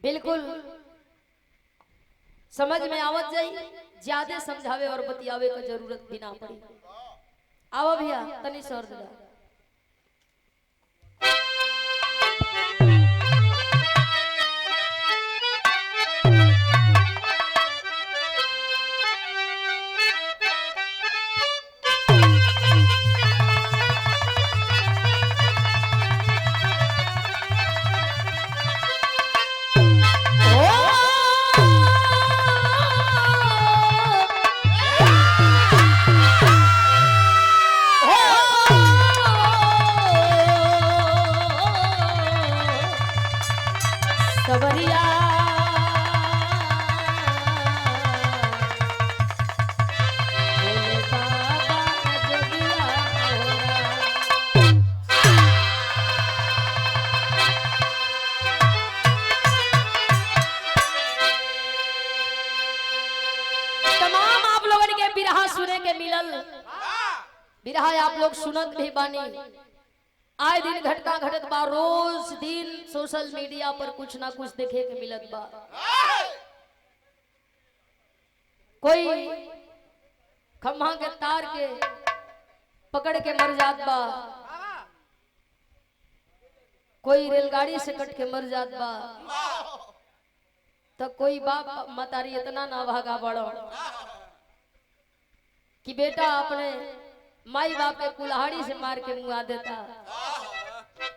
बिल्कुल समझ में आवत जाई, ज्यादा समझावे और बतियावे का जरूरत भी ना पड़ी। आवा भैया तनी सर दिला। सबरिया भोले बाबा जोगिया होरा। तमाम आप लोगन के बिरहा सुने के मिलल, बिरहा आप लोग सुनत भी बानी। आए दिन घटना घटत बा, रोज दिन सोशल मीडिया पर कुछ ना कुछ देखे के मिलत बा। कोई खम्हा के तार के पकड़ के मर जात बा, कोई रेलगाड़ी से कट के मर जात बा, तो कोई बाप मतारी इतना ना भागा बड़ो कि बेटा अपने माई बाप के कुल्हाड़ी से मार के मुआ देता।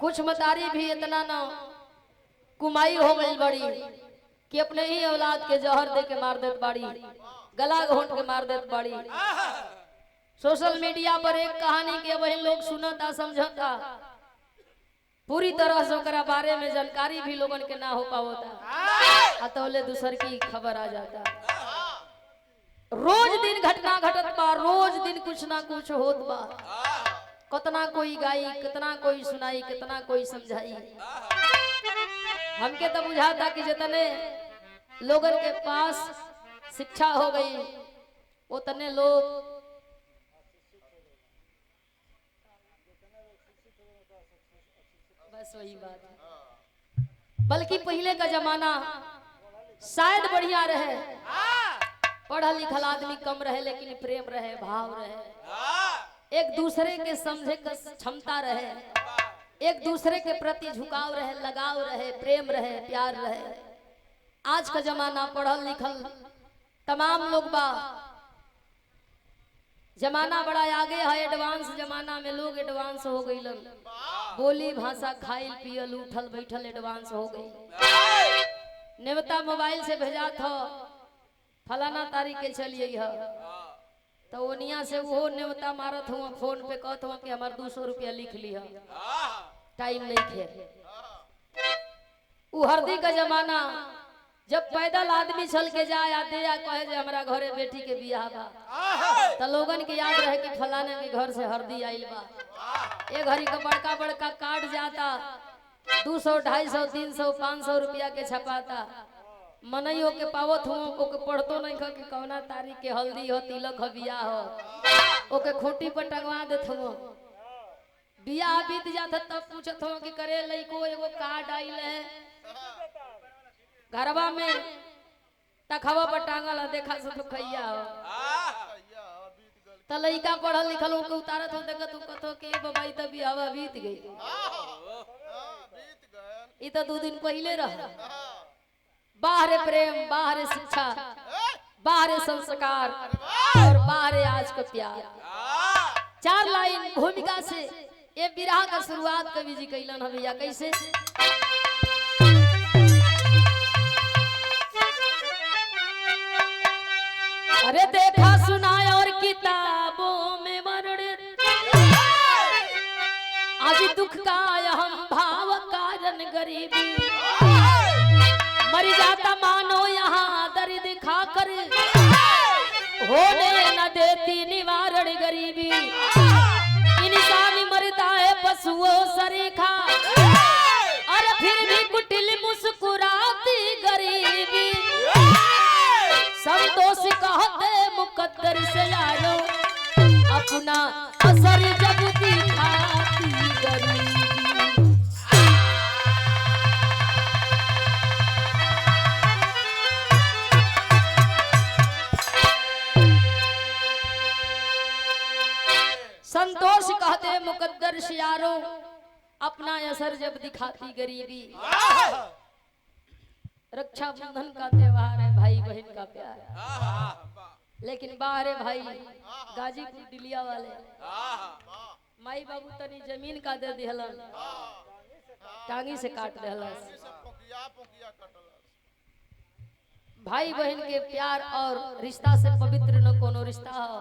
कुछ मतारी भी इतना ना कुमाई हो गई बड़ी कि अपने ही औलाद के जहर दे के मार देत बाड़ी, गला घोंट के मार देत बाड़ी। सोशल मीडिया पर एक कहानी के वही लोग सुनता समझता, पूरी तरह से ओकरा बारे में जानकारी भी लोगन के ना हो पावता, अतौले दूसर की खबर आ जाता। रोज दिन घटना घटत बा, रोज दिन कुछ ना कुछ होत बा। कितना कोई गाई, कितना कोई सुनाई, कितना कोई समझाई। हमके तो बुझाता कि जितने लोगन के पास शिक्षा हो गई उतने लोग बस वही बात है। बल्कि पहले का जमाना शायद बढ़िया रहे, पढ़ल लिखल आदमी कम रहे लेकिन प्रेम रहे, भाव रहे, एक दूसरे के समझे का क्षमता रहे, एक दूसरे के प्रति झुकाव रहे, लगाव रहे, प्रेम रहे, प्यार रहे। आज का जमाना पढ़ल लिखल तमाम लोग बा, जमाना बड़ा आगे है, एडवांस जमाना में लोग एडवांस हो गई, बोली भाषा खाइल पियल उठल बैठल एडवांस हो गई। नेवता मोबाइल से भेजा था फलाना तारीख के चलिए है, तो ओनिया से वो नेवता मारत हुआ फोन पे कहत हुआ कि हमार 200 रुपया लिख लिया, टाइम नहीं थे। उ हरदी का जमाना जब पैदल आदमी चल के जाए आ दे आ कहे जे हमरा घरे बेटी के बियाह बा, तो लोगन के याद रहे कि फलाने के घर से हरदी आइल बा। एक घड़ी का बड़का बड़का कार्ड जाता, 200 250 300 500 रुपया के छपाता। मनइयो के पावत हुआ, ओके पढ़तो नहीं कि कौना तारीख के हल्दी हो, तिलक हो, बियाह हो, ओके खूंटी पर टंगवा देत हुआ। बियाह बीत जाता तब पूछत हुआ कि करे लइको एगो कार्ड आइल है घरवा में, तखवा पर टांगल है, देखा से तो खैया हो। त लइका पढ़ल लिखल ओके उतारत हो, देखत हो कथो के बाबा ई त बियाह बीत गई, ई त 2 दिन पहले रह। बाहरे प्रेम, बाहरे शिक्षा, बाहरे संस्कार और बाहरे आज का प्यार। 4 लाइन भूमिका से ये विरह का शुरुआत कवि जी कैलन है भैया, कैसे? अरे देखा सुना और किताबों में वर्णित आज दुख का हम भाव कारण गरीबी, मर जाता मानो यहाँ दर्द खाकर, होने न देती निवारण गरीबी। इंसान मरता है पशुओं सरीखा, और फिर भी कुटिल मुस्कुराती गरीबी। संतोष कहते मुकद्दर से यारो, अपना असर जब दिखाती गरीबी। मुकद्दर शियारो, अपना असर जब दिखाती गरीबी। रक्षाबंधन का त्योहार है, भाई बहन का प्यार। लेकिन बाहरे भाई गाजीपुर डिलिया वाले माई बाबू तनी जमीन का दे दिहलन, टांगी से काट दिहलन। भाई बहन के प्यार और रिश्ता से पवित्र न कोनो रिश्ता हो,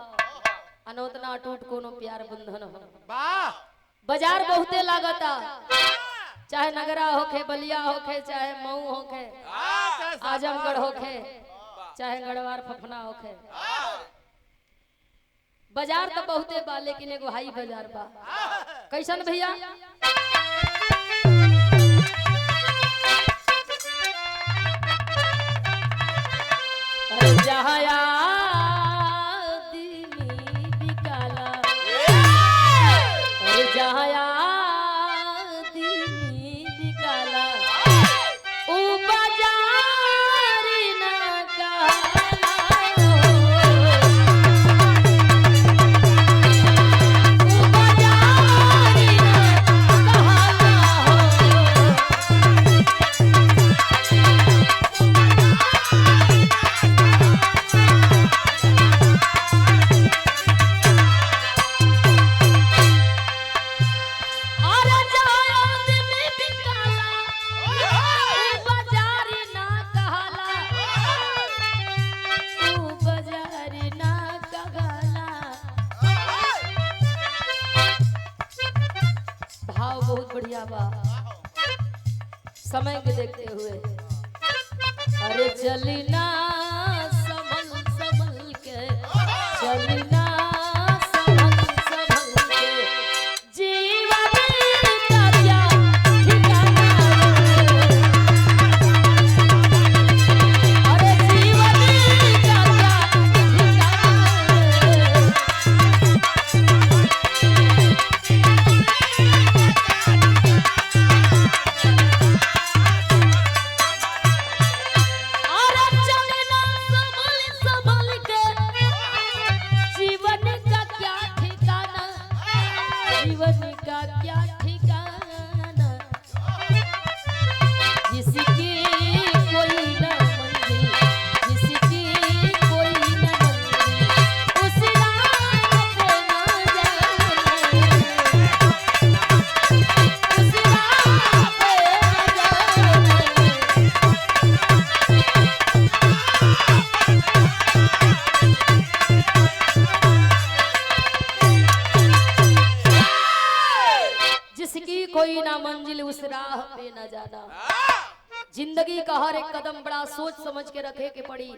अनोतना अटूट कोनो प्यार बंधन हो। बाजार बहुते लागता, चाहे नगरा होखे, बलिया होखे, चाहे मऊ होखे, आजमगढ़ होखे, चाहे गढ़वार फफना होखे, बाजार तो बहुते बा, लेकिन एगो हाई बाजार बा। कैसन भैया? जहाँ आदमी बिकाला, अरे जहाँ आदमी बिकाला, ऊ बाजार ना कहला हो। ऊ बाजार ना कहला हो। अरे जहाँ आदमी बिकाला, ऊ बाजार ना कहला, ऊ बाजार ना कहला। भाव बहुत बढ़िया बा, समय के देखते हुए। अरे चली ना संभल संभल के, चली ना संभल संभल के, जीवन का क्या ठिकाना रे। अरे जीवन का क्या ठिकाना रे। अरे चलना संभल संभल के, जीवन का क्या ठिकाना, जीवन का क्या ठिकाना, जिसकी कोई न मंजिल, जिसकी कोई न मंजिल, उस राह पे ना जाना, उस राह पे ना जाना। जिसकी कोई ना मंजिल उस राह पे न जाना। जिंदगी का हर एक कदम बड़ा सोच समझ के रखे के पड़ी।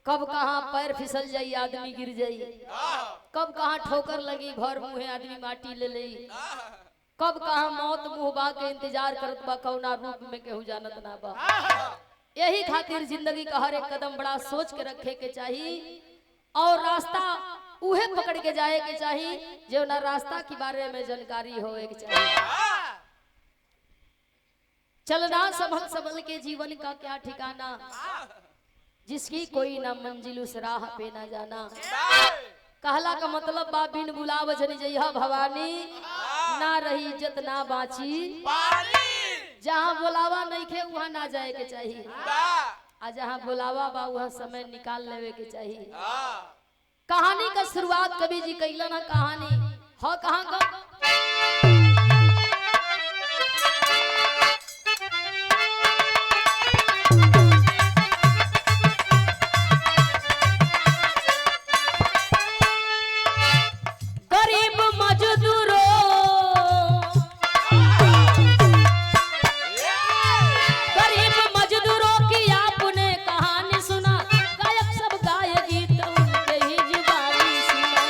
कब कहाँ पैर फिसल जाई आदमी गिर जाई, कब कहाँ ठोकर लगी भर मुँहे आदमी माटी ले लई, कब कहाँ मौत मुँह बा के इंतजार करत बा, कौना रूप में केहू जानत ना बा। यही खातिर जिंदगी का हर एक कदम बड़ा सोच के रखे के चाहिए और रास्ता उहे पकड़ के जाए के चाहिए जो ना रास्ता के बारे में जानकारी होए के चाहिए। चलना संभल संभल के, जीवन का क्या ठिकाना, जिसकी कोई ना मंजिल उस राह पे ना जाना। कहला का मतलब बा बिन बुलाव जनी जइहा भवानी, ना रही इज्जत ना बाची। जहाँ बुलावा नहीं खे वहाँ ना जाए के चाहिए, आ जहाँ बुलावा बा वहाँ समय निकाल लेवे के चाहिए। कहानी का शुरुआत कवि जी कैलन है। कहानी ह कहाँ का? गरीब मजदूरों, गरीब मजदूरों की आपने कहानी सुना, गायक सब गाय गीत उनके ही जुबानी सुना।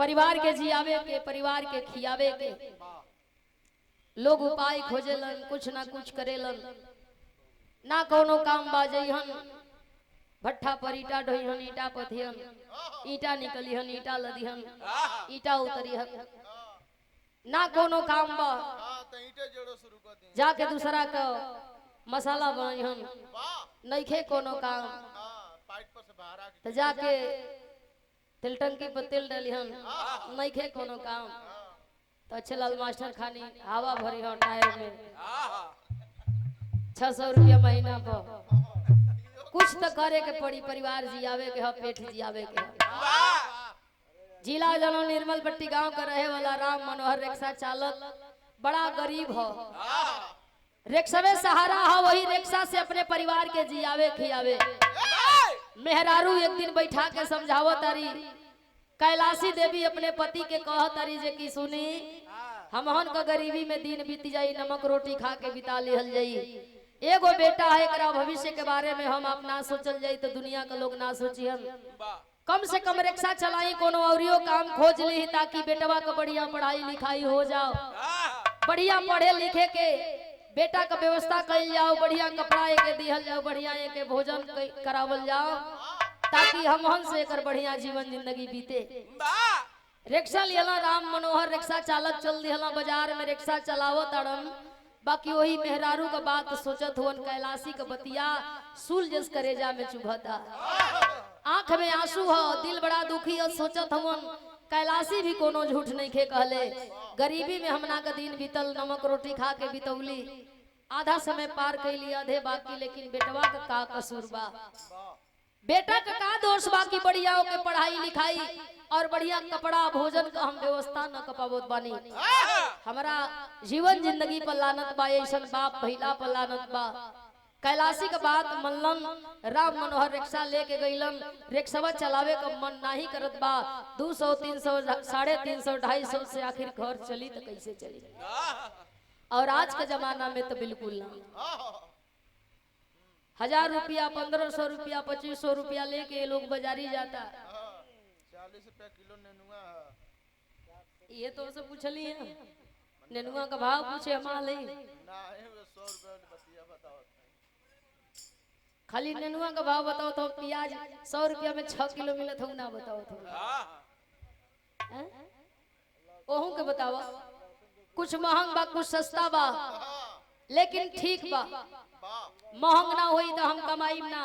परिवार के जियावे के, परिवार के खियावे के लोग उपाय खोजेलन, कुछ ना कुछ करेलन। ना कोनो काम बाजइहन, भट्ठा पर ईटा ढोइहन, ईटा पथिहन, ईटा निकलिहन, ईटा लदिहन, ईटा उतरिहन। ना कोनो काम बा, जाके दूसरा का मसाला बनइहन। नइखे कोनो काम तो जाके तेल टंकी पर तेल डलिहन। नइखे कोनो काम तो अच्छे लाल मास्टर खानी हवा भरी हो टायर में 600 रुपया महीना पर। कुछ तो करे के पड़ी, परिवार जियावे के ह, पेट जियावे के ह। जिला जनो निर्मल पट्टी गांव का रहे वाला राम मनोहर रिक्शा चालक बड़ा गरीब हो, रिक्शवे सहारा हो, वही रिक्शा से अपने परिवार के जियावे खियावे। मेहरारू एक दिन बैठा के समझावत तारी, कैलाशी देवी अपने पति के कहत तारी जे कि सुनी, हमहन का गरीबी में दिन बीत जाई, नमक रोटी खा के बिता लिहल जाई। एगो बेटा है, एकरा भविष्य के बारे में हम आप ना सोचल जाई तो दुनिया के लोग ना सोचिहन। कम से कम रिक्शा चलाई, कोनो औरियो काम खोज ली ताकि बेटवा के बढ़िया पढ़ाई लिखाई हो जाओ, बढ़िया पढ़े लिखे के बेटा का व्यवस्था कइल जाओ, बढ़िया कपड़ा के दिहल जाओ, बढ़िया के भोजन करावल जाओ, ताकि हमहन से एकर बढ़िया जीवन जिंदगी बीते। रिक्शा लिहला राम मनोहर, रिक्शा चालक चल दिहला बाजार में, रिक्शा चलावत अड़न। बाकी वही मेहरारू का बात सोचत हुवन, कैलाशी का बतिया सुल जस करेजा में चुभता, आंख में आंसू हो, दिल बड़ा दुखी हो। सोचत हुवन कैलाशी भी कोनो झूठ नहीं खे कहले, गरीबी में हमना का दिन बीतल, नमक रोटी खा के बितौली, आधा समय पार कैली, आधे बाकी, लेकिन बेटवा का का कसूर बा, बेटा का का दोष बा कि बढ़िया के पढ़ाई लिखाई और बढ़िया कपड़ा भोजन का हम व्यवस्था न कर पावत बानी। हमारा जीवन जिंदगी पर लानत बा, ऐसन बाप भइला पर लानत बा। कैलाशी के बात मनलन राम मनोहर, रिक्शा लेके गईलन, रिक्शवा चलावे का मन नाही करत बा। 200 300 350 250 से आखिर घर चली तो कैसे चली। और आज के जमाना में तो बिल्कुल ना, 1000 रुपया 1500 रुपया 2500 रुपया लेके लोग बाजारी जाता। 40 रुपया किलो नेनुआ। ये तो उसे पूछली है, नेनुआ का भाव पूछे हमारे। ना 100 रुपया बतिया बताओ, खाली नेनुआ का भाव बताओ तो प्याज 100 रुपया में 6 किलो मिलत हो ना बताओ तो ओहू के बताओ। कुछ महंग बा कुछ सस्ता बा, लेकिन ठीक बा। महंग ना होई तो हम कमाई ना,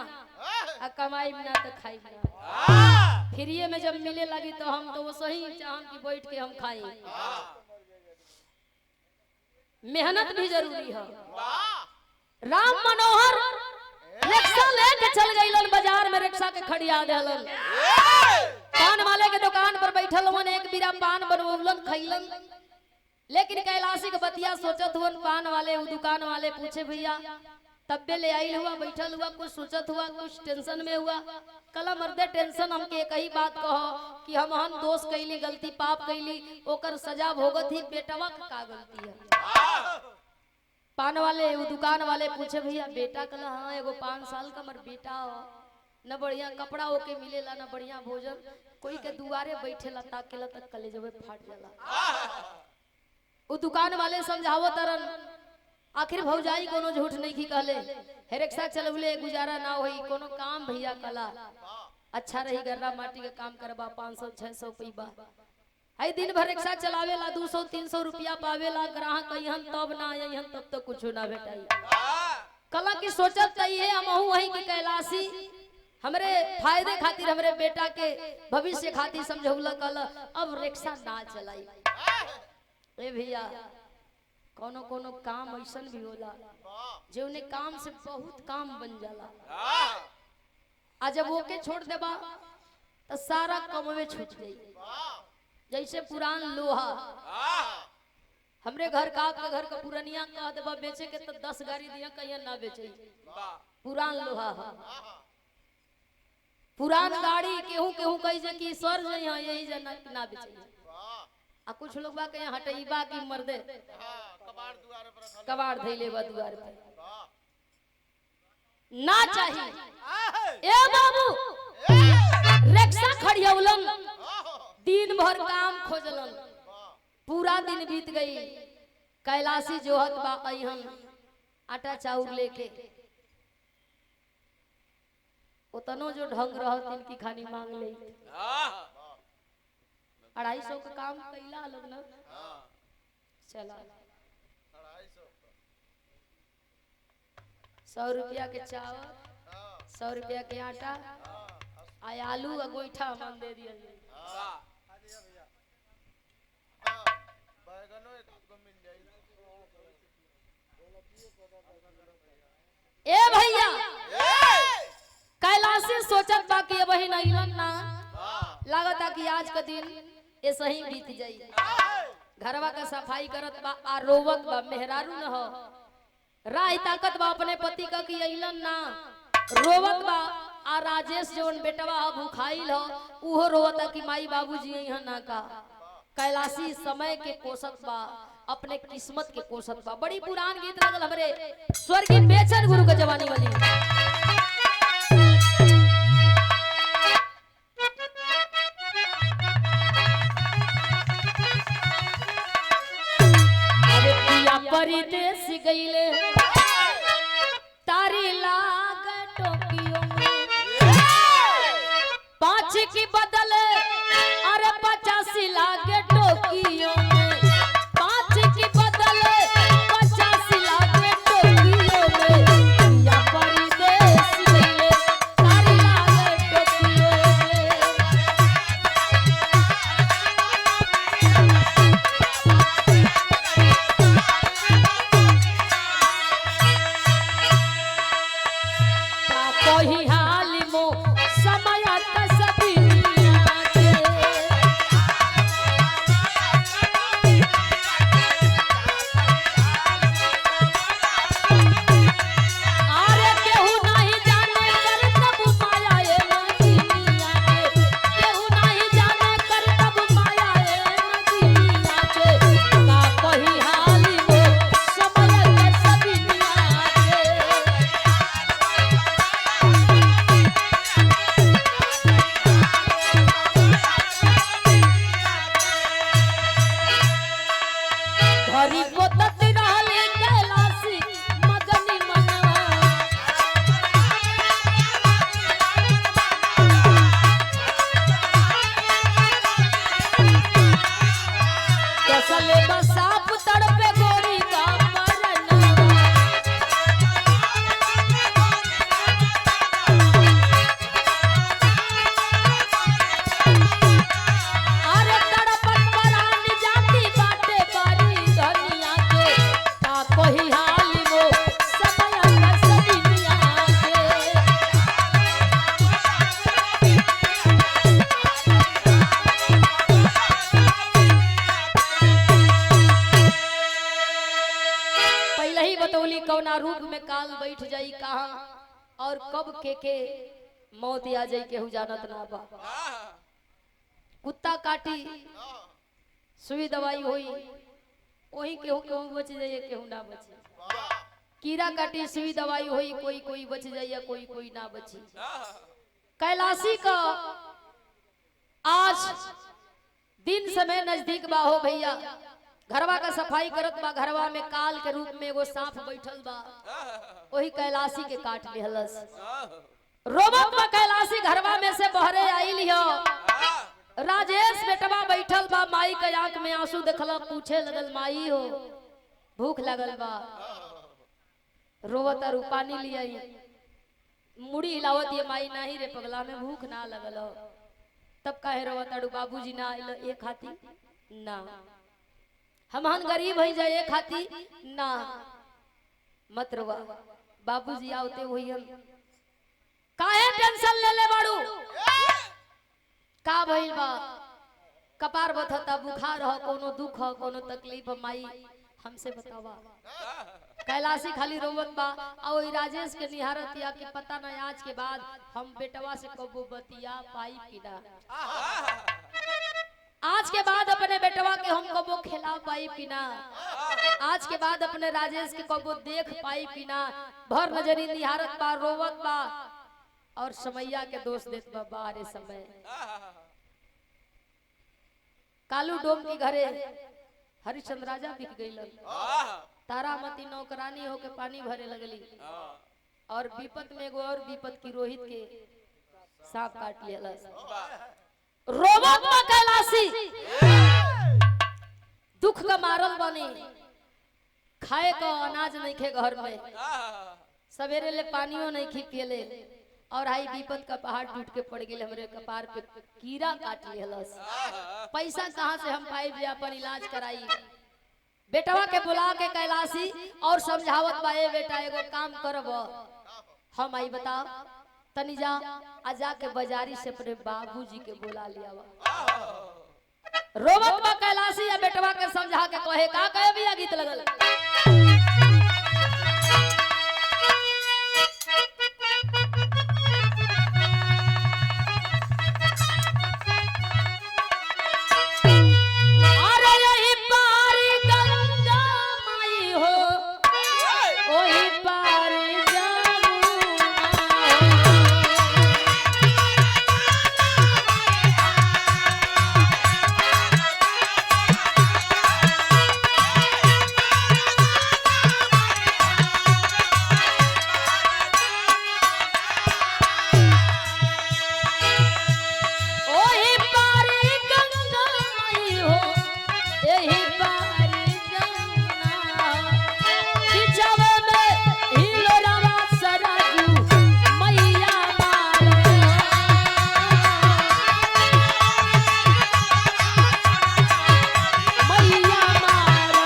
आ कमाई ना तो खाई ना। फ्रीये में जब मिले लगी तो हम तो वो सही चाहम कि बैठ के हम खाई। मेहनत भी जरूरी है। राम मनोहर रिक्शा लेके चल गईलन बाजार में, रिक्शा के खड़िया देहलन, पान वाले के दुकान पर बैठल हुन, एक बीरा पान बनवलन खैलन। लेकिन कैलाशी के बतिया सोचत हुन पान वाले, उ दुकान वाले पूछे भैया तब्बे ले आइल हुआ, बैठल हुआ, कुछ सोचत हुआ, कुछ टेंशन में हुआ। कला मर्दे टेंशन हमके एक ही बात कहो कि हम हन दोष कैली, गलती पाप कैली, ओकर सजा भोगत ही बेटवा का गलती है। पान वाले वो दुकान वाले पूछे भैया बेटा कला, हाँ एगो 5 साल का मर बेटा हो, न बढ़िया कपड़ा ओके मिलेला न बढ़िया भोजन, कोई के दुआरे बैठेला ताकेला तक कलेजवे फाट जाला। वो दुकान वाले समझावो तरन, आखिर भौजाई कोनो झूठ नहीं की कहले, हे रिक्शा चलवले गुजारा ना होई, कोनो काम भैया कला अच्छा रही, गर्रा माटी के काम करबा 500 600 पैबा। है दिन भर रिक्शा चलावेला 200 300 रुपया पावेला, ग्राहक अइहन तब ना अइहन तब तो कुछ ना भेटाई। कला की सोचत चाहिए हमहू वही की कैलाशी हमरे फायदे खातिर, हमरे बेटा के भविष्य खातिर समझौला कल अब रिक्शा ना चलाई। ए भैया कोनो कोनो काम ऐसन भी होला जो उन्हें काम से बहुत काम बन जाला, आ जब ओके छोड़ देबा तो सारा कमवे छूट जाई। जैसे पुरान लोहा, हमरे घर का आपके घर का पुरनिया कह देबा बेचे के तो 10 गाड़ी दिया कहीं ना बेचे। पुरान लोहा है, पुरान गाड़ी केहू केहू कही जे कि सर जे यहाँ यही जे ना बेचे। आ कुछ लोग बा के हटईबा की मर्दे कबाड़ धइले बा दुआर पर ना चाहिए। ए बाबू रिक्शा खड़ियौलन, दिन भर काम खोजलन, पूरा दिन बीत गई। कैलाशी जोहत बा अहन आटा चाउर लेके, उतनो जो ढंग रहत इनकी खानी मांग ले। 250 का काम कैला लोग ना चला। 100 रुपया के चावल, 100 रुपया के आटा, आ आलू आ गोईठा हम दे दिया। ए भैया कैलाशी सोचत बा कि बहिन अइलन ना, लागता कि आज के दिन ऐसे ही बीत जाई। घरवा का सफाई करत बा आ रोवत बा, मेहरारू न हो राय ताकत बा अपने पति का कि अइलन ना, रोवत बा। आ राजेश जोन बेटवा ह भूखाइल हो, उहो रोवता कि माई बाबूजी अइहन ना का। कैलाशी समय के कोसत बा, अपने किस्मत के कोसत बा। बड़ी पुरान गीत लगल हमरे स्वर्गीय बेचन गुरु के जवानी वाली। अरे पिया परदेस गईले तारी लाग टोकियो में, 5 की बदले अरे 85 लागे टोकियो में, 5 की बदले 85 लागे टोकियो में। पिया परदेस गईले तारी लाग टोकियो में। का कही हाल मो समय कसबिया के, अरे केहू नहीं जाने कर तब माया ए नदीनिया के, केहू नहीं जाने कर तब माया ए नदीनिया के। का कही हाल मो समय कसबिया के। घरी पोतत रहले कैलाशी मगनी मनवा, कसले बसाप तड़पे गोरी का परनवा। अरे तड़पत परान जाती बाटे बारी धनिया के, का कोही हाल मो समय कसबिया के। पहले ही बतौली कौना रूप में काल बैठ जाई कहाँ और कब के मौत आ जाई केहू जानत ना बा। कुत्ता काटी सुई दवाई होई, वही केहू केहू बच जाइए केहू ना बचे। कीड़ा काटी सुई दवाई होई, कोई कोई बच जाइए कोई कोई ना बची। कैलाशी का आज दिन समय नजदीक बा हो भैया, घरवा का सफाई करत बा, घरवा में काल के रूप में एगो सांप बैठल बा, वही कैलाशी के काट लिहलस। रोबत बा कैलाशी घरवा में से बहरे आइल हो। राजेश बेटवा बैठल बा, माई के आंख में आंसू देखला, पूछे लगल माई हो भूख लगल बा, रोवत और पानी लियाई, मुड़ी हिलावत ये माई नहीं रे पगला में भूख ना लगल हो, तब काहे रोवत अड़ू बाबूजी ना आइल ए खाती ना, हमहन गरीब हई जाए ए खाती ना, मत रोवा बाबूजी आवते वही हम काहे टेंशन ले ले बाड़ू, का भइल बा, कपार बथता, बुखार हो, कोनो दुख हो, कोनो तकलीफ हो, माई हमसे बतावा। कैलाशी खाली रोवत बा आ ओई राजेश के निहारत या कि पता ना आज के बाद हम बेटवा से कबो बतिया पाई कि ना, आज के बाद अपने बेटवा के हम कबो खिला पाई कि ना, आज के बाद अपने राजेश के कबो देख पाई कि ना। भर नजरी निहारत बा, रोवत बा और समैया के दोष देत बा, बारे समय कालू डोम के घरे हरिश्चंद्र राजा बिक गईलन। तारामती नौकरानी होके पानी भरे लगली और विपत में एगो और विपत की रोहित के सांप काट लियलस। रोवत बा कैलाशी, दुख का मारल बनी, खाए का अनाज नहीं खे घर में, सवेरे ले पानियो नहीं खी पियले और आई विपत का पहाड़ टूट के पड़ गेल हमरे कपार पे, कीड़ा काट लियलस। पैसा कहाँ से हम पाई जे अपन इलाज कराई। बेटवा के बुला के कैलाशी और समझावत बा, ए बेटा एगो काम करब हम आई बताओ तनी जा आ जाके बाजारी से अपने बाबूजी के बुला लिया। रोवत बा कैलाशी या बेटवा के समझा के कहे का कहे भी गीत लगल। अरे यही पारी गंगा माई हो, ओही पारी जमुना हो। ओही पारी गंगा माई हो, एही पारी जमुना हो। बिचवा में हिलोरवा सरजू मैया मारो। मैया मारो।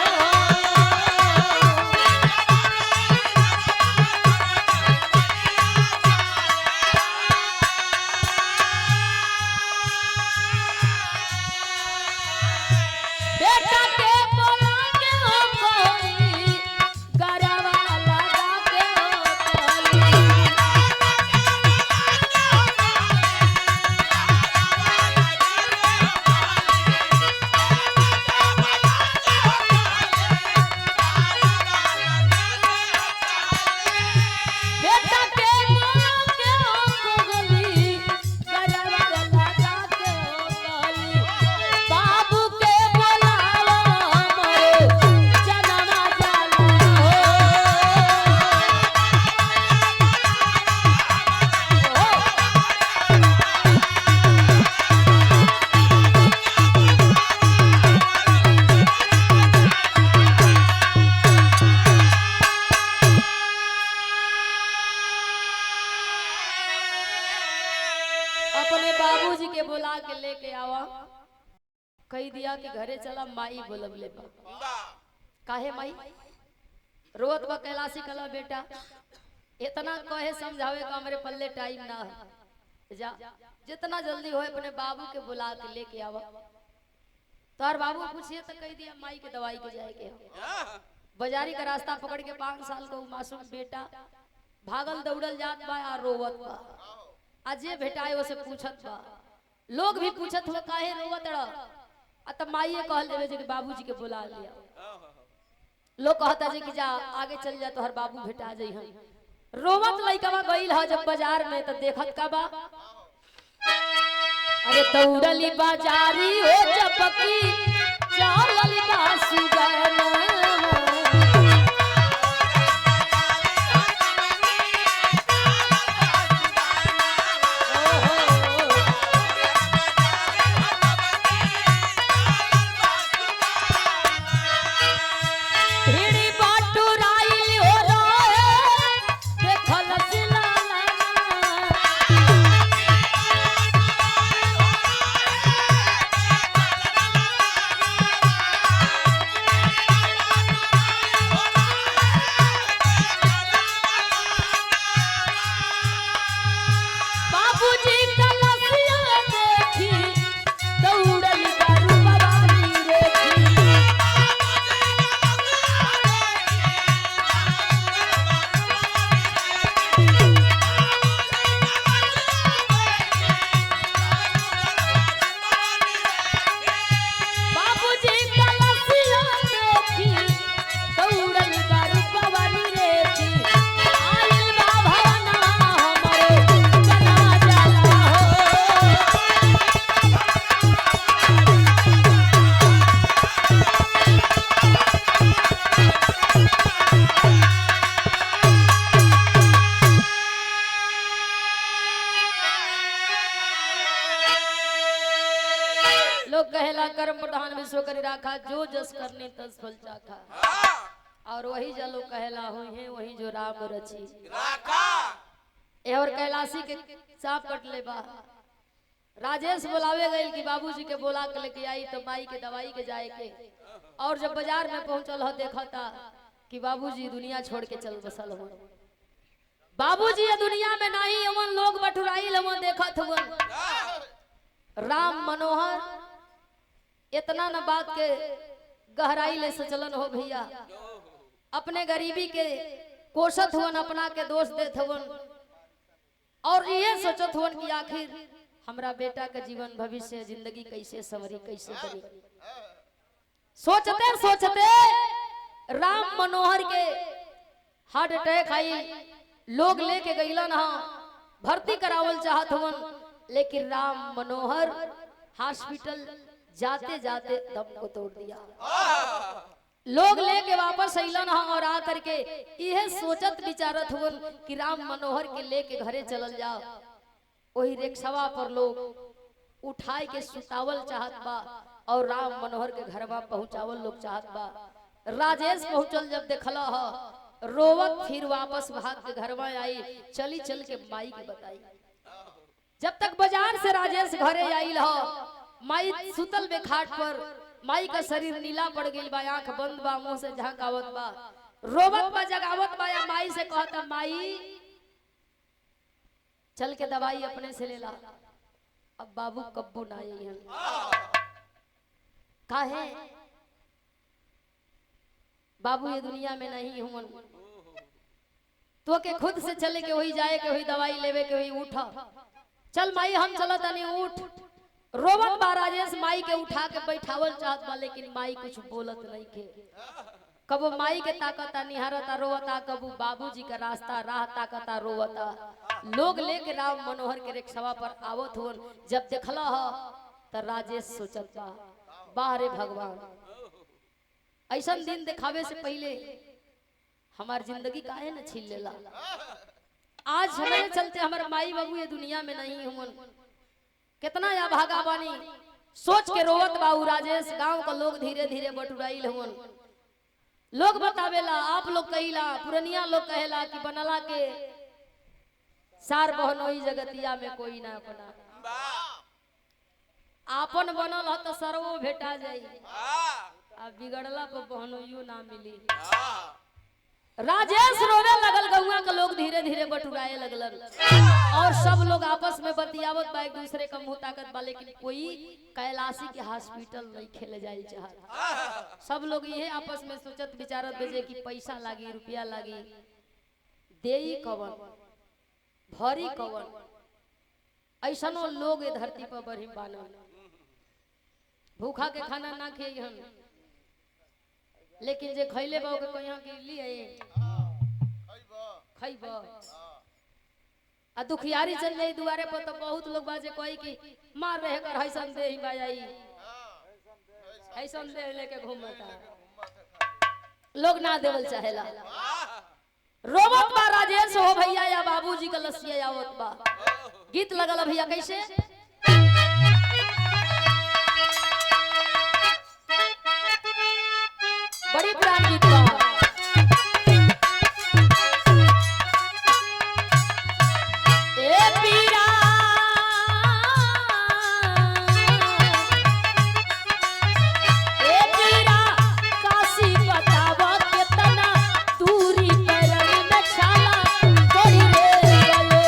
बेटा के बोला के हो कोई, गरवा लगा के हो कोई। बेटा के बोला के हो कोई, गरवा लगा के हो कोई। बाबू के बोलावो हमरे जनवा जाला हो। हो। अपने बाबूजी के बुला के लेके आवा, कही दिया कि घरे चला माई बोलब ले बा। काहे माई रोत बा कैलाशी कला बेटा इतना कहे समझावे का हमरे पल्ले टाइम ना है, जा जितना जल्दी हो अपने बाबू के बुला के लेके आवा। तोहर बाबू पूछिए तो कही दिया माई के दवाई के जाए के हो। बाजारी का रास्ता पकड़ के 5 साल का उ मासूम बेटा भागल दौड़ल जात बा आ रोवत बा, अजे भेटाए ओसे पूछत बा, लोग भी पूछत हो काहे रोवत रह, आ तब माइये कहल देवे जे कि बाबूजी के बुला लिया। लोग कहता जे कि जा आगे चल जा तोहर बाबू भेटा जइहन। रोवत लइकवा गइल ह जब बाजार में त देखत का बा, अरे दौड़ली बाजारी हो चपकी चलली बा सुगना। भीड़ी बाटू राइल हो रोए, देखल सिलाला। लोग कहेला कर्म प्रधान विश्व करी राखा, जो जस करने तस फल चाखा। और वही जो लोग कहेला हुई है वही जो राम रची राखा। और कैलाशी के सांप कट ले बा। राजेश बुलावे गई कि बाबूजी के बोला के लेके आई तो माई के दवाई के जाए के। और जब बाजार में पहुंचल हो देखता कि बाबूजी दुनिया छोड़ के चल बसल हो। बाबूजी ये दुनिया में नहीं अमन लोग बटुराई लमन देखत हुवन। राम मनोहर इतना न बात के गहराई ले सचलन हो भैया, अपने गरीबी के कोसत हुवन, अपना के दोष देत हुवन और ये सोचत हुवन कि आखिर हमरा बेटा का जीवन भविष्य जिंदगी कैसे संवरी कैसे बनी। सोचते सोचते राम मनोहर के हार्ट अटैक आई, लोग लेके गईलन हाँ भर्ती करावल चाहत हुवन, लेकिन राम मनोहर हॉस्पिटल जाते जाते दम को तोड़ दिया। लोग लेके वापस अइलन हाँ और आ करके यह सोचत विचारत हुवन कि राम मनोहर के लेके घरे चलल जाओ। वही रिक्शवा पर लोग उठाए के सुतावल चाहत बा और राम मनोहर के घरवा पहुंचावल लोग चाहत बा। राजेश पहुंचल जब देखला ह रोवत फिर वापस भाग के घरवा आई, चली चल के माई के बताई। जब तक बाजार से राजेश घरे आइल ह माई सुतल बे खाट पर, माई का शरीर नीला पड़ गई बा, आंख बंद बा, मुंह से झांक आवत बा, रोवत बा, जगावत बा या माई से कहता माई चल के दवाई अपने से ले ला। अब बाबू कब्बू ना आई हन। काहे बाबू ये दुनिया में नहीं हुवन, तो के खुद से चले के वही जाए के वही दवाई लेवे के वही उठ चल माई हम चलत नहीं उठ। रोवत बा राजेश माई के उठा के बैठावल चाहत बा, लेकिन माई कुछ बोलत नहीं के। कबो माई के ताकता निहारता रोवता, कबू बाबूजी का रास्ता राह ताकता रोवता। लोग लेके राम मनोहर के रिक्शवा पर आवत हुवन। जब देखला ह त राजेश सोचत बा बाहरे भगवान ऐसा दिन दिखावे से पहले हमार जिंदगी काहे न छीन लेला। आज हमारे चलते हमारे माई बाबू ये दुनिया में नहीं हुवन, कितना या भागा बानी सोच के रोवत बाबू राजेश। गांव का लोग धीरे धीरे बटुराइल हुवन। लोग बतावेला, आप लोग कहिला, पुरनिया लोग कहेला कि बनला के सार बहनोई जगतिया में कोई ना अपना। आपन बनल ह तो सरवो भेटा जाई, आ बिगड़ला पर बहनोइयो ना मिली। राजेश रोवे लगल, गौआ के लोग धीरे धीरे बटुराए लगलन और सब लोग आपस में बतियावत बा, एक दूसरे का मुंह ताकत बा, लेकिन कोई कैलाशी के हॉस्पिटल नहीं खेले जाए चाहत। सब लोग ये आपस में सोचत विचारत बेजे कि पैसा लागी, रुपया लागी, देई कवन भरी कवन। ऐसनो लोग ये धरती पर बढ़ी बानन, भूखा के खाना ना खियन, लेकिन जे खैले बा ओके कहिया कि लिए खैब। आ दुखियारी चल जाई दुआरे पर तो बहुत लोग बाजे कही कि मार रहे कर हैसन देही बा आई हैसन देह लेके घूमता, लोग ना देवल चाहेला। रोवत बा राजेश हो भैया या बाबूजी का लसिया आवत बा। गीत लगल भैया कैसे, बड़ी पुरान गीत बा। ए पीरा ए पीरा काशी बतावा केतना दूरी पैरन में छाला पड़ी रे गले।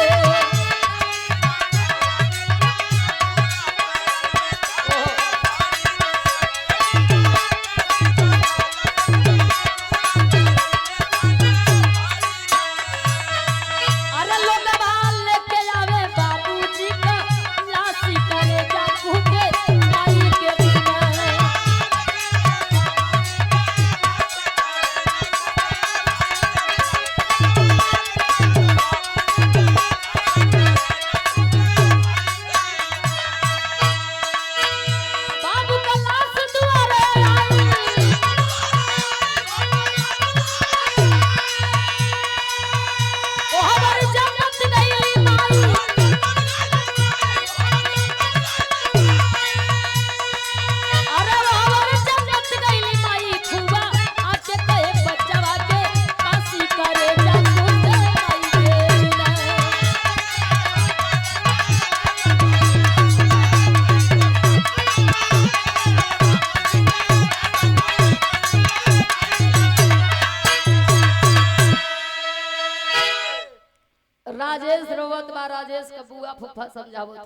बुआ फूफा समझावत हो,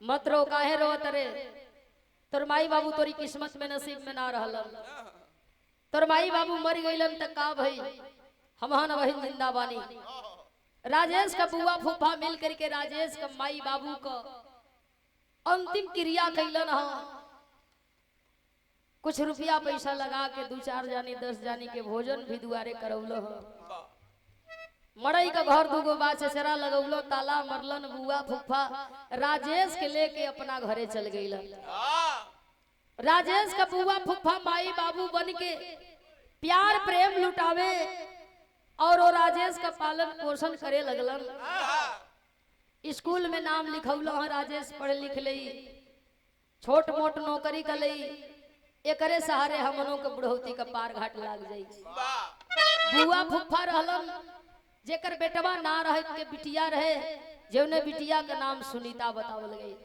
मत रो, काहे रोत रे, तोर माई बाबू तोरी किस्मत में नसीब में ना रहलन, तोर माई बाबू मर गइलन त का भई, हमहन वही जिंदा बानी। राजेश का बुआ फूफा मिल करके राजेश का माई बाबू का अंतिम क्रिया कैलन ह। कुछ रुपया पैसा लगा के 2-4 जानी 10 जानी के भोजन भी दुआरे करौलो ह। मड़ई का घर दूगो बा चचरा लगौलो, ताला मरलन बुआ फूफा राजेश के लेके अपना घरे चल गईलन। राजेश का बुआ फूफा माई बाबू बन के प्यार प्रेम लुटावे और वो राजेश का पालन पोषण करे लगलन। स्कूल में नाम लिखौलो हं, राजेश पढ़ लिख लई, छोट मोट नौकरी कर लई, एकरे सहारे हमनों के बुढ़ौती का पार घाट लाग जाई। बुआ फूफा रहलन जेकर बेटवा ना रहे के बिटिया रहे, जेवने बिटिया का नाम सुनीता बतावल गई।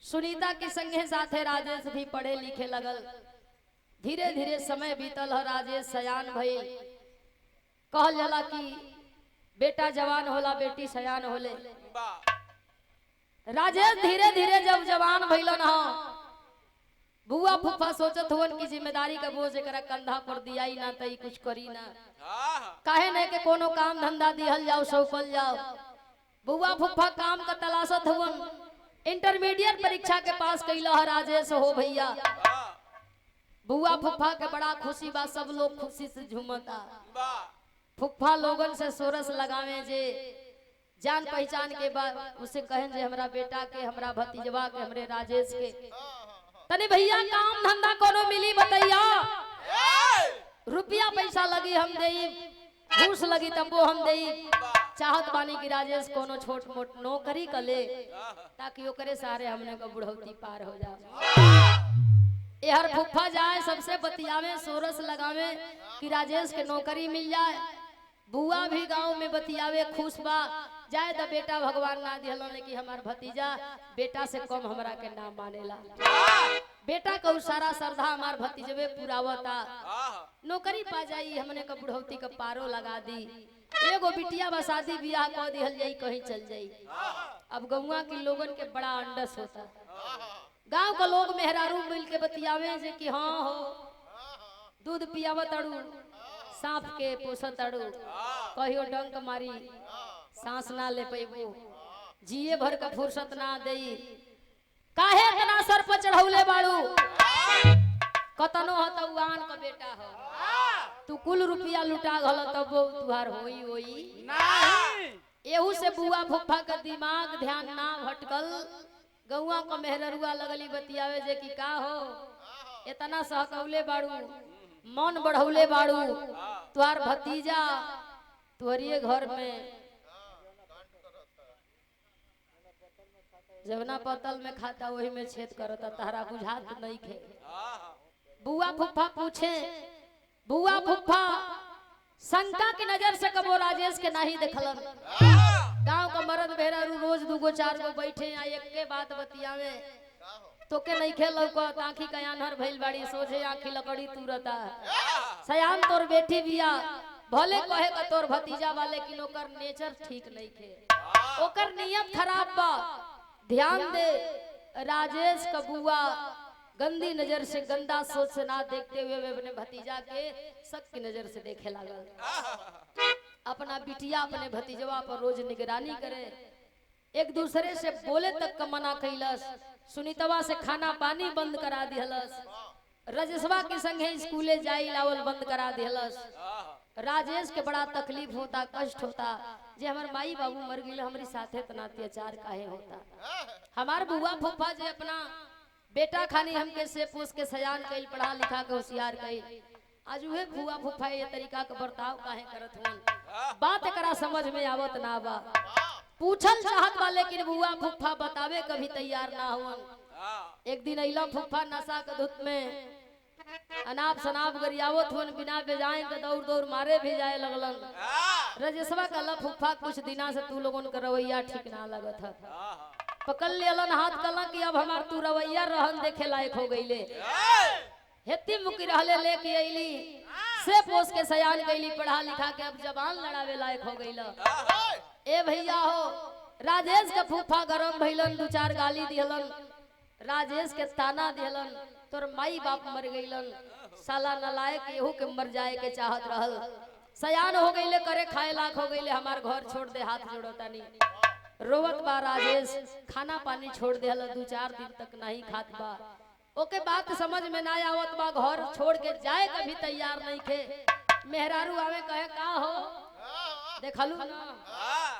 सुनीता के संगे साथे राजेश भी पढ़े लिखे लगल। धीरे धीरे समय बीतल ह, राजेश सयान भइल। कहल जाला कि बेटा जवान होला बेटी सयान होले। राजेश धीरे धीरे जब जवान भइलन ह, बुआ फूफा सोचत हुवन कि जिम्मेदारी का बोझ एकरा कंधा पर दियाई ना त ई कुछ करी ना, काहे नहीं के कोनो काम धंधा दिहल जाओ सौंपल जाओ। बुआ फूफा काम का तलाशत हुवन। इंटरमीडिएट परीक्षा के पास कैला ह राजेश हो भैया। बुआ फूफा के बड़ा खुशी बा, सब लोग खुशी से झूमता। फूफा लोगन से सोरस लगावे जे जान पहचान के बा, उसे कहें जे हमरा बेटा के, हमरा भतीजवा के, हमरे राजेश के तनी भैया काम धंधा कोनो मिली बतैया, रुपया पैसा लगी हम देई, घूस लगी तब वो हम देई। चाहत बानी कि राजेश कोनो छोट मोट नौकरी कर ले ताकि ओकरे सहारे हमने का बुढ़ौती पार हो जाए। एहर फूफा जाए सबसे बतियावे सोरस लगावे कि राजेश के नौकरी मिल जाए। बुआ भी गांव में बतियावे खुश बा, जाए त बेटा भगवान ना दिहलन कि हमार भतीजा बेटा से कम हमरा के नाम मानेला, बेटा का सारा श्रद्धा हमार भतीजवे पुरावता, नौकरी पा जाई हमने का बुढ़ौती का पारो लगा दी। एगो बिटिया बा शादी बियाह कह दिहल जाई कहीं चल जाई। अब गौवा के लोगन के बड़ा अंडस होता, गांव का लोग मेहरारू मिल के बतियावे जे कि हाँ हो दूध पियावत अड़ू, सांप के पोसत अड़ू, कहियो डंक मारी सांस ना ले पैबू, जिए भर का फुर्सत ना देई, काहे इतना सर पर चढ़ौले बाड़ू, कतनो ह त उआन का बेटा हो, तू कुल रुपया लुटा घल तब तुहार होई होई नहीं। एहू से बुआ फूफा का दिमाग ध्यान ना भटकल। गौआ का मेहररुआ लगली बतियावे जे कि का हो इतना सहकौले बाड़ू, मन बढ़ौले बाड़ू, तुहार भतीजा तुहरिए घर में जवना पतल में खाता वही में छेद करता, तहरा बुझात नहीं खे। बुआ फूफा पूछे, बुआ फूफा शंका की नजर से कबो राजेश के नहीं देखलन। गांव का मर्द भेरा रोज 2 4 गो बैठे आ एक के बात बतियावे, तोके नहीं खेल लौकत, आँखी का आन्हर भइल बाड़ी, सोझे आँखी लकड़ी तुरता, सयान तोर बेटी बिया, भले कहे का तोर भतीजा बा लेकिन ओकर नेचर ठीक नहीं खे, ओकर नियत खराब बा, ध्यान दे। राजेश का बुआ गंदी नजर से गंदा सोच से ना देखते हुए वे अपने भतीजा के शक की नजर से देखे लागल। अपना बिटिया अपने भतीजवा पर रोज निगरानी करे, एक दूसरे से बोले तक का मना कैलस, सुनीतवा से खाना पानी बंद करा दिहलस, रजसवा के संगे स्कूले जाई लावल बंद करा दिहलस। राजेश के बड़ा तकलीफ होता, कष्ट होता, जे हमार माई बाबू मर गए हमारी साथे इतना अत्याचार काहे होता, हमार बुआ फूफा जे अपना बेटा खानी हमके से पोस के सयान कइल, पढ़ा लिखा के होशियार कइल, आज उहे बुआ फूफा ये तरीका के बर्ताव काहे करत हुन, बात एकरा समझ में आवत ना बा। पूछल चाहत बा लेकिन बुआ फूफा बतावे कभी तैयार ना हुन। एक दिन अइला फूफा नशा के धुत में अनाप शनाप गरियावत हुन, बिना बेजाए के दौड़ दौड़ मारे भी जाए लगलन। रजेशवा कहला फूफा कुछ दिना से तू लोगन के रवैया ठीक ना लगत है, पकड़ लेलन हाथ, कहला कि अब हमार तू रवैया रहन देखे लायक हो गईले, हेती मुकी रहले लेके अइली से पोस के सयान गईली, पढ़ा लिखा के अब जबान लड़ावे लायक हो गईला। ए भैया हो राजेश के फूफा गरम भइलन, दू चार गाली दिहलन, राजेश के ताना दिहलन, तोर माई बाप मर गइलन, साला नलायक एहू के मर जाए के चाहत रहल, सयान हो गईले, करे खाए लाख हो गईले, हमार घर छोड़ दे, हाथ जोड़तानी। रोवत बा राजेश, खाना पानी छोड़ देहल, 2-4 दिन तक नहीं खात बा। ओके बात समझ में ना आवत बा, घर छोड़ के जाए कभी तैयार नहीं खे। मेहरारू आवे कहे का हो देखलू ना,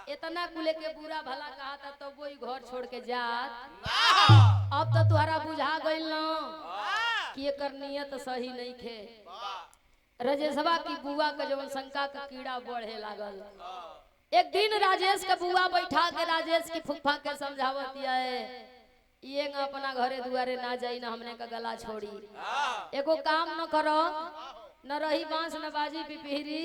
इतना कुले के बुरा भला कहा था तो वही घर छोड़ के जात। अब तो तुहरा बुझा गइल ना कि एकर नियत सही नहीं खे। राजेशवा की बुआ का जवन शंका का कीड़ा बढ़े लागल। एक दिन राजेश के बुआ बैठा के राजेश की फुफा के समझावत है, ये अपना घरे दुआरे ना जाई ना हमने का गला छोड़ी, एगो काम न करो, न रही बांस न बाजी पिपीरी,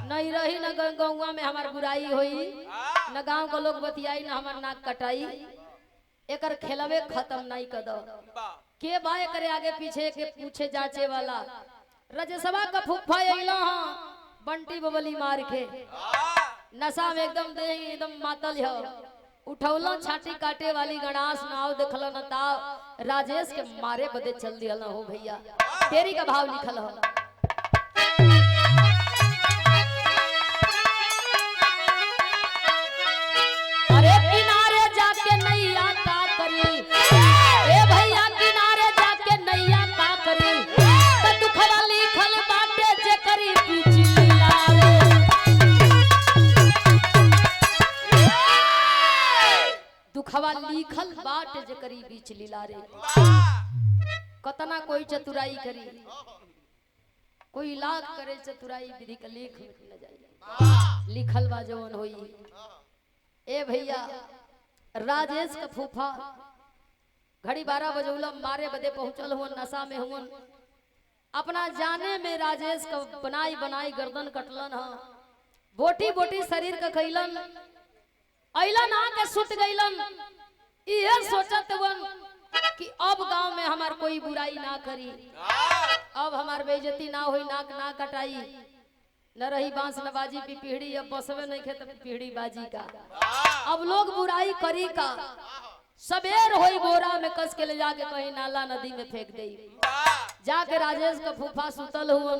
नहीं रही न गौवा में हमार बुराई होई, न गांव के लोग बतियाई, न हमार नाक कटाई, एकर खेलवे खत्म नहीं कर दो। के बा एकरे आगे पीछे के पूछे जाचे वाला। रजसवा का फुफा अइलो हां बंटी बबली मार के, नशा में एकदम दे एकदम मातल हो, उठौलो छाती काटे वाली गणास नाव देखलो न ताव, राजेश के मारे बदे चल दियल हो भैया। तेरी का भाव लिखल हो। अरे किनारे जाके नैया का करी, ए भैया किनारे जाके नैया का करी, त दुखवा लिखल बाटे जे करी पिछली लावे। दुखवा लिखल बाट जे करी बीच लीला रे। कतना कोई चतुराई करी, कोई लाख करे चतुराई, विधि का लेख न जाई, लिखल बा जवन होई। ए भैया राजेश का फूफा घड़ी 12 बजौला मारे बदे पहुंचल हुवन, नशा में हुवन, अपना जाने में राजेश का बनाई बनाई गर्दन कटलन ह, बोटी बोटी शरीर का खैलन, अइलन आके सुत गइलन। इहे सोचत वन कि अब गांव में हमार कोई बुराई ना करी, अब हमार बेइज्जती ना होई, नाक ना कटाई, न रही बांस न बाजी पीढ़ी, अब बसवे नहीं खेत पीढ़ी बाजी का, अब लोग बुराई करी का, सबेर होई बोरा में कस के ले जाके कहीं नाला नदी में फेंक दे। जाके राजेश का फूफा सुतल हुवन,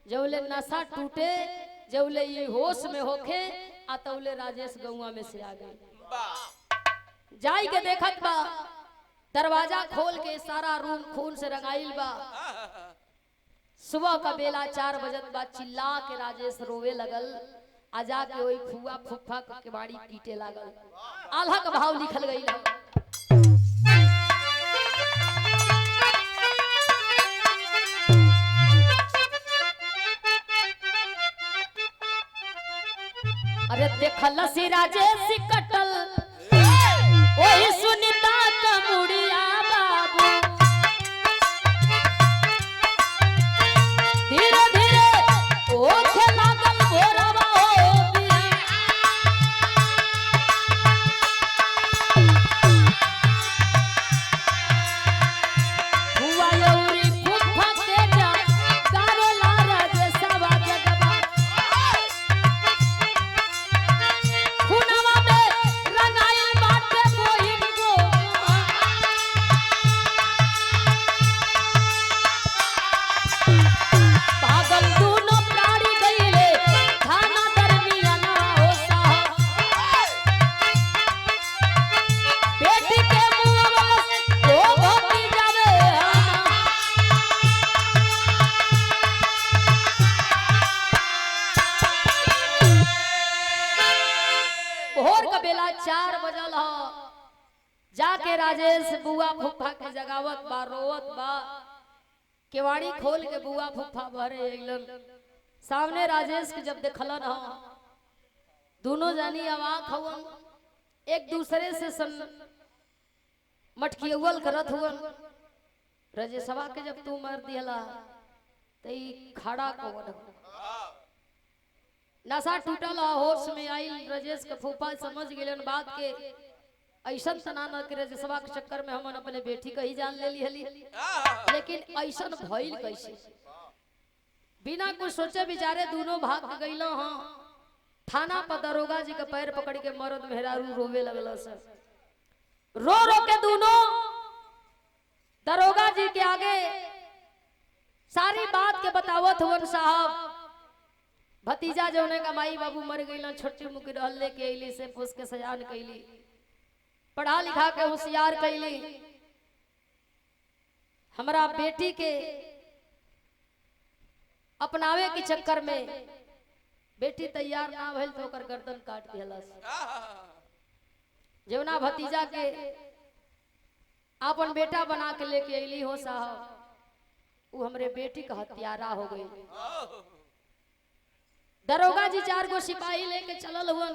जौले नशा टूटे, जौले ये होश में होखे, आ तौले राजेश गौवा में से आ गए। जाई के देखत बा, दरवाजा खोल के सारा रूम खून से रंगाइल बा। सुबह का बेला 4 बजत बा, चिल्ला के राजेश रोवे लगल, आ जाके वही फुआ फुफा के केवाड़ी पीटे लागल। आल्हा का भाव लिखल गई। अरे देखल सी राजेश कटल ओही सुनीता का मुड़िया बाबू, धीरे धीरे ओखे लागल भोरवा हो बिया। फुआ यौरी फुफा के जा गावेला राजेशवा जगवा, खुनवा में रंगाइल बाटे बोहिन गो। पागल दूनो प्राणी गईले थाना दरमियाना हो साहब, बेटी के मुंहवा ओ भोती जावे आना। भोर का बेला 4 बजल ह, जाके राजेश बुआ फुफा के जगावत बा, रोवत बा, केवाड़ी खोल के बुआ फुफा भरे अइलन। सामने राजेश के जब देखलन ह, दोनों जानी अवाक हवन, एक दूसरे से सन मटकियवल करत हुवन। राजेशवा के जब तू मर दिहला त ई खड़ा कवन हो। नशा टूटल ह, होश में आइल राजेश के फूफा समझ गेलन बात के, ऐसन तना न कि राजेशवा के चक्कर में हमन अपने बेटी के ही जान लेली हली, लेकिन ऐसन भइल कैसे? बिना कुछ सोचे विचारे दोनों भाग के गइलो हां। थाना पर दरोगा जी के पैर पकड़ के मरद मेहरारू रोवे लगल सर। रो रो के दोनों दरोगा जी के आगे सारी बात के बतावत हुवन साहब। भतीजा जौने का माई बाबू मर गई, छोटी मुकी रहल लेके अली से पोस के सयान कैली, पढ़ा लिखा के होशियार कैली। हमरा बेटी के अपनावे के चक्कर में बेटी तैयार ना भइल तो ओकर गर्दन काट दिहलस। जौना भतीजा के अपन बेटा बना के लेके अली हो साहब, वो हमरे बेटी का हत्यारा हो गई। दरोगा जी 4 गो सिपाही लेके चलल हुवन।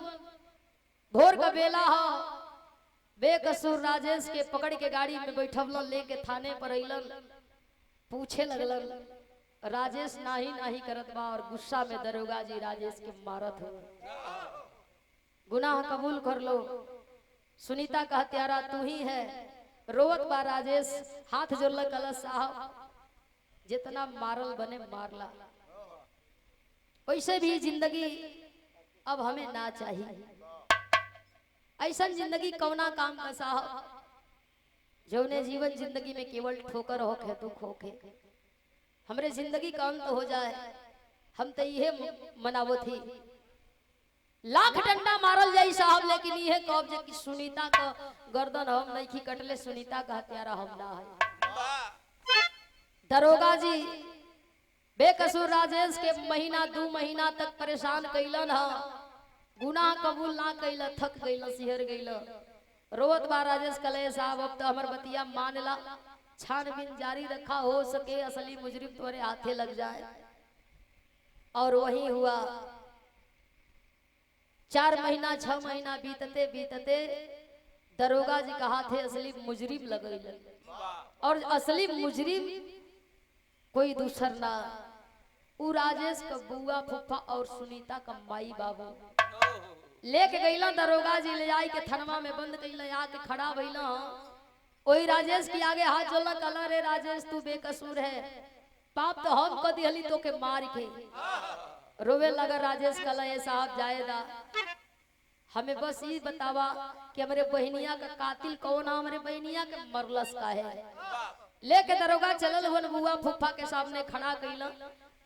भोर का बेला हो, बेकसूर राजेश के पकड़ के गाड़ी में बैठवलन, लेके थाने पर अइलन, पूछे लगलन। राजेश नाही नाही करत बा और गुस्सा में दरोगा जी राजेश के मारत हो। गुनाह कबूल कर लो, सुनीता का हत्यारा तू ही है। रोवत बा राजेश, हाथ जोड़ल कल साहब जितना मारल बने मारला, वैसे भी जिंदगी अब हमें ना चाहिए। ऐसा जिंदगी कौना काम का साहब, जौने जीवन जिंदगी में केवल ठोकर होखे दुख होखे, हमरे जिंदगी का अंत हो जाए, हम तो ये मनावत ही। लाख डंडा मारल जाई साहब, लेकिन ये कहब जे कि सुनीता का गर्दन हम नहीं की कटले, सुनीता का हत्यारा हम ना है। दरोगा जी बेकसूर राजेश के महीना 2 महीना तक परेशान कैलन ह, गुनाह कबूल ना कैल, थक गइल, सिहर गइल। रोवत बा राजेश कले साहब अब तो हमर बतिया मान ला, छानबीन जारी रखा, हो सके असली मुजरिम तुम्हारे हाथे लग जाए। और वही हुआ। 4 महीना 6 महीना बीतते बीतते दरोगा जी का हाथे असली मुजरिम लग गइल, और असली मुजरिम कोई दूसर ना, उ राजेश का बुआ फुफा और सुनीता का माई बाबू। लेके गईला दरोगा जी, ले आई के थनवा में बंद कैला, आके खड़ा भइला। वही राजेश के आगे हाथ जोड़ला, कहला रे राजेश तू बेकसूर है, पाप तो हम क दिहली तो के मार के। रोवे लगा राजेश, कहला ये साहब जाएदा, हमें बस ये बतावा कि हमारे बहनिया का कातिल कौन है, हमारे बहनिया के मरलस का है। लेके दरोगा चलल हुन, बुआ फुफा के सामने खड़ा कैला,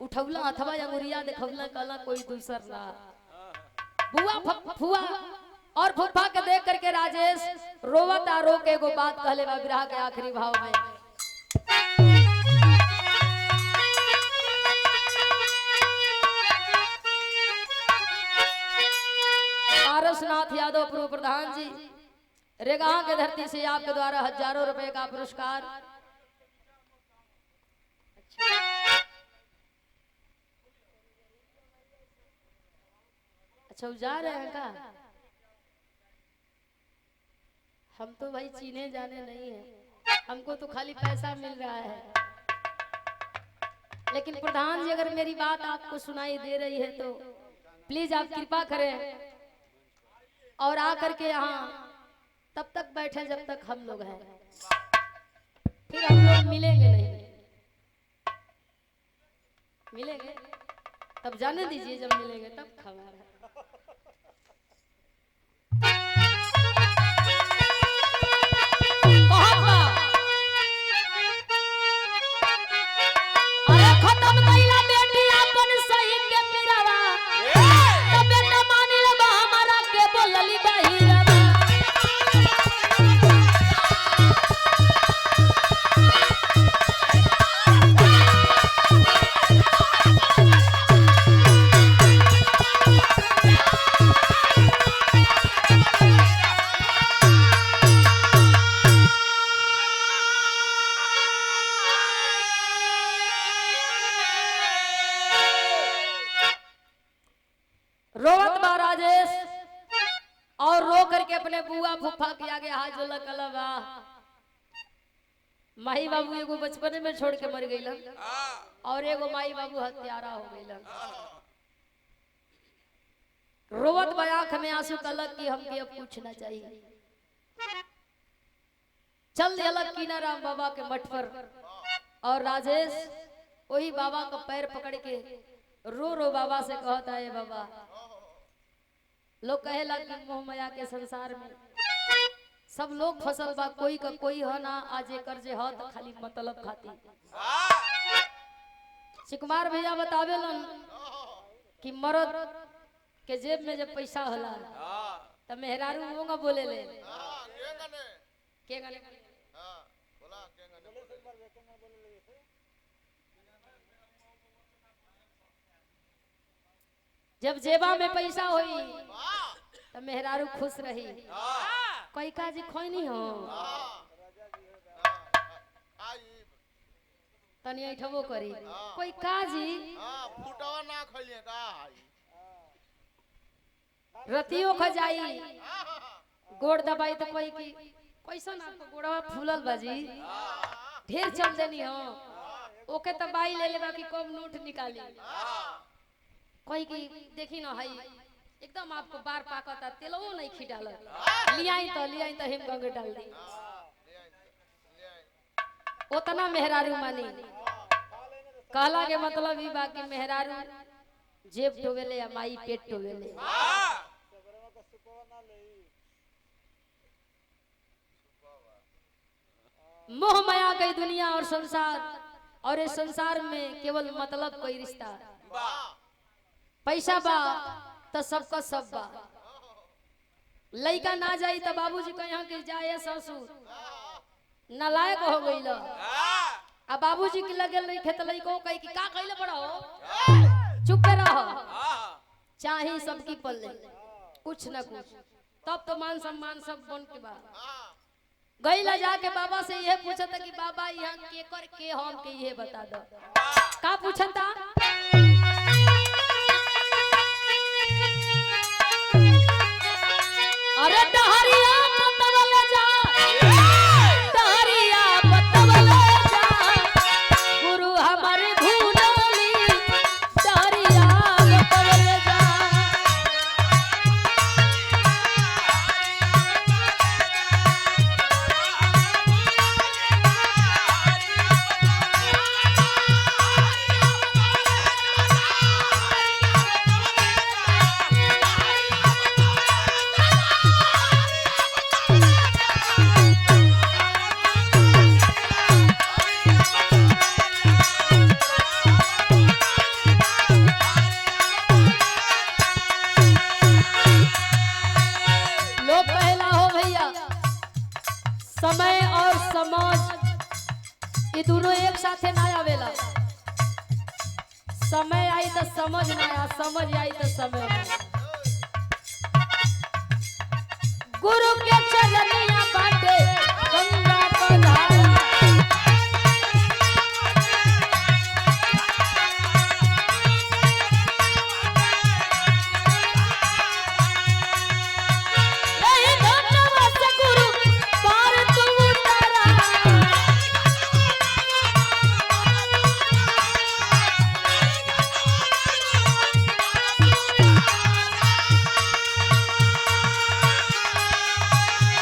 उठौला अथवा अंगुरिया देखौला, कहला कोई दूसर ना। बुआ फुआ और फुफा के देख करके राजेश रोवत आ रो के एगो बात कहले बा विरह के आखिरी भाव में। पारसनाथ यादव पूर्व प्रधान जी रेगाह के धरती से आपके द्वारा हजारों रुपए का पुरस्कार। अच्छा वो जा रहे हैं का? हम तो भाई चीने जाने नहीं है, हमको तो खाली पैसा मिल रहा है। लेकिन प्रधान जी अगर मेरी बात आपको सुनाई दे रही है तो प्लीज आप कृपा करें और आकर के यहाँ तब तक बैठे जब तक हम लोग हैं, फिर हम लोग मिलेंगे नहीं। मिलेंगे तब जाने दीजिए, जब मिलेंगे तब खबर है। अरे खत्म कैला बेटी अपन सही के पिरावा, तो बेटा मानी लबा हमारा के बोलली बहिरवा। रोवत बा राजेश और रो करके अपने बुआ फूफा के आगे हाथ जोड़ कलबा। माई बाबू एगो बचपने में छोड़ के मर गईलन और एगो माई बाबू हत्यारा हो गईलन। रोवत बा आंख में आंसू कलक कि हमके अब कुछ ना चाहिए। चल दिलक कीनाराम बाबा के मठ पर और राजेश वही बाबा का पैर पकड़ के रो रो बाबा से कहता है, बाबा लोग कहेला कि मोह माया के संसार में सब लोग फसल बा, कोई का कोई ह ना, आज एकर जे ह त खाली मतलब खाती। शिकुमार भैया बतावेलन कि मर्द के जेब में जब पैसा होला त मेहरारू होंगा बोले ले के गाने जब जेबा में पैसा होई त मेहरारू खुश रही। कोई का जी खोइनी हो तनी ऐठबो करी कोई काजी फुटवा ना खइले का आई रतियो ख जाई गोड़ दबाई तो कोई की कैसन आपको गोड़वा फूलल बाजी ढेर चल देनी हो ओके तो बाई ले लेबा कि कम नोट निकाली। कोई की देखी ना हई एकदम आपको बार पाकता तेलो नहीं खिडालत लियाई तो हिम गंगे डाल दी। उतना मेहरारू मानी कहला के मतलब ई बा कि मेहरारू जेब टोवेले या माई पेट टोवेले। मोह माया गई दुनिया और संसार, और इस संसार में केवल मतलब कोई रिश्ता पैसा बा तो सबका सब बा। लइका ना जाई तो बाबूजी कहीं के जाए ससुर नालायक हो गई आ बाबूजी के लगे नहीं खेत लइको कही कि का कइले बड़ा हो चुप रह चाहे सबकी पल्ले कुछ ना कुछ तब तो मान सम्मान सब बन के बा। गई ला जाके बाबा से यह पूछता कि बाबा यहाँ के कर के हम के ये बता दो। का पूछता अरे डहरिया पतवल जा डहरिया पतवल जा गुरु हमारे भूलली डहरिया पतवल जा। लोग कहला हो भैया समय और समाज ये दोनों एक साथे ना आवेला। समय आई तो समझ ना आया, समझ आई तो समय ना। गुरु के चरनिया बाटे गंगा को धारा रही घटवा से गुरु पार तू उतारा।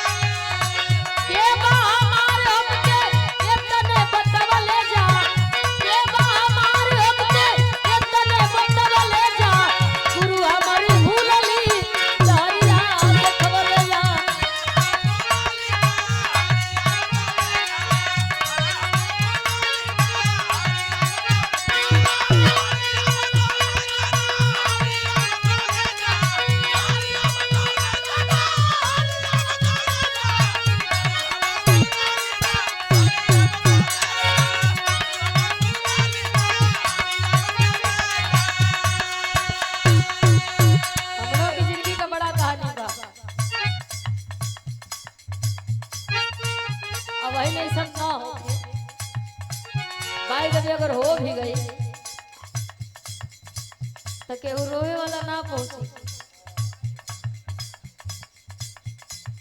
के बा हमार हमके एतने बतवले जा के बा हमार हमके एतने बतवले जा गुरु हमारी भूलली डहरिया देखवले जा। हमरों की जिंदगी का बड़ा कहानी बा। अब वही नहीं सब ना हो बाई कभी अगर हो भी गई तो केहू रोवे वाला ना पहुंची।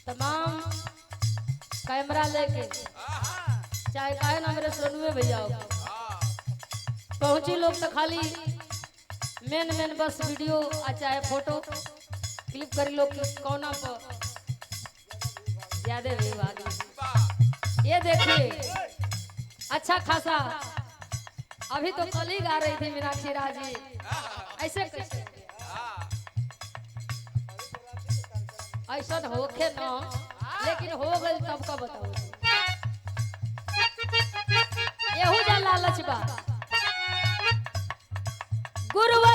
तमाम कैमरा लेके चाहे काहे ना मेरे सोनुए भैया हो पहुंची लोग तो खाली मेन मेन बस वीडियो आ चाहे फोटो क्लिक करी लोग कि कोना पर ज्यादा व्यू आ गई। ये देखिए अच्छा खासा अभी तो कल ही गा रही थी मीनाक्षी राज जी, ऐसे कैसे? ऐसा होखे न, लेकिन हो गइल तब का बताओ। एहू जा लालच बा। गुरुवर